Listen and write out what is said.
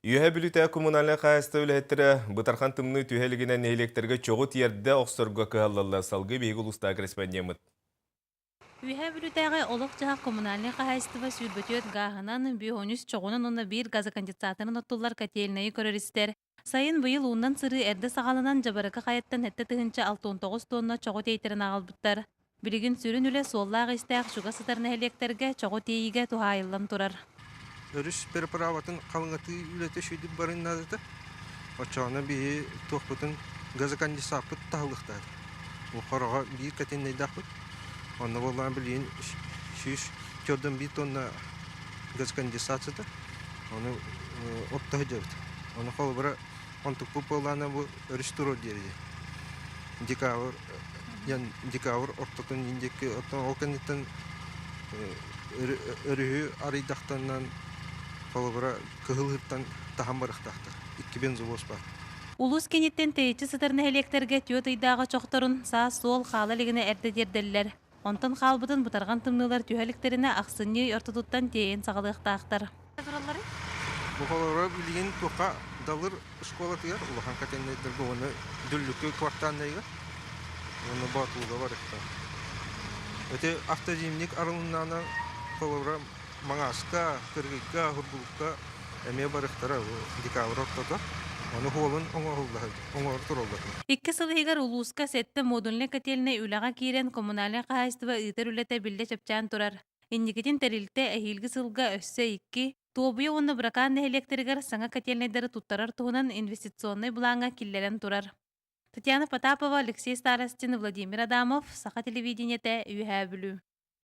Үөһэ Бүлүүтэ коммунальнай хаһаайыстыба үлэһиттэрэ бытархан тымныы түһэ илигинэ нэһилиэктэргэ чоҕу тиэрдэ охсорго кыһаллаллар. Салгыы биһиги улуустааҕы корреспондеммыт. Үөһээ Бүлүүтээҕи олох-дьаһах коммунальнай хаһаайыстыба 24 гааһынан, 53 чоҕунан уонна биир газоконденсаторынан оттуллар котельнайы көрөр-истэр. Сайын быйыл уунан сырыы эрдэ саҕаланан Дьабарыкы хайаттан 7 069 тонна чоҕу тиэйтэрэн аҕалбыттар. Билигин сүрүн үлэ суоллаах-иистээх чугас сытар нэһилиэктэргэ чоҕу тиэйиигэ туһаайыллан турар. Өрүс переправатын халыҥатыы үлэтэ үчүгэйдик барын наадата. Оччоҕуна биһи туохпутун газоконденсаппыт таһыллыахтаах. Бу хороҕо биир котельнайдаахпыт. Онно буоллаҕына билигин 141 тонна газоконденсацията. Ону отто сылдьабыт. Ону холобура онтукпут буоллаҕына бу өрүс туруор диэри декабрь декабрь ортотун диэки оттон ол кэнниттэн өрүһү арыйдахтарынан холобура кыһыл ыһыктан таһан барыахтаахтар икки бензовоз баар. Улуус кииниттэн тэйиччи сытар нэһилиэктэргэ түөрт ыйдааҕы чохторун саас суол хаала илигинэ эрдэ тиэрдэллэр. Онтон хаалбытын бытарҕан тымныылар түһэ иликтэринэ ахсынньы ый ортотуттан тиэйэн саҕалыахтаахтар. Бу холобура билигин туохха Далыр школатыгар улахан котельнайдарга уонна Дүллүкү квартальнайга уонна Боотулуга барыахтаах. Ити автозимник арылыннаана холобура Маҥааска, Кыргыйга, Хургулукка эмиэ барыахтара декабрь ортото. Ону хуолун оҥоһулла оҥоро тураллар. Икки сыл иһигэр улууска сэттэ модульнай котельнай үлэҕэ киирэн коммунальнай хаһаайыстыба ыытар үлэтэ биллэ чэпчээн турар. Инникитин тэрилтэ эһиилги сылга өссө икки, Туобуйа уонна Быракаан нэһилиэктэригэр саҥа котельнайдары туттарар туһунан инвестиционнай былааҥҥа киллэрэн турар. Татьяна Потапова, Алексей Старостин, Владимир Адамов, Саха телевидениетэ, Үөһээ Бүлүү.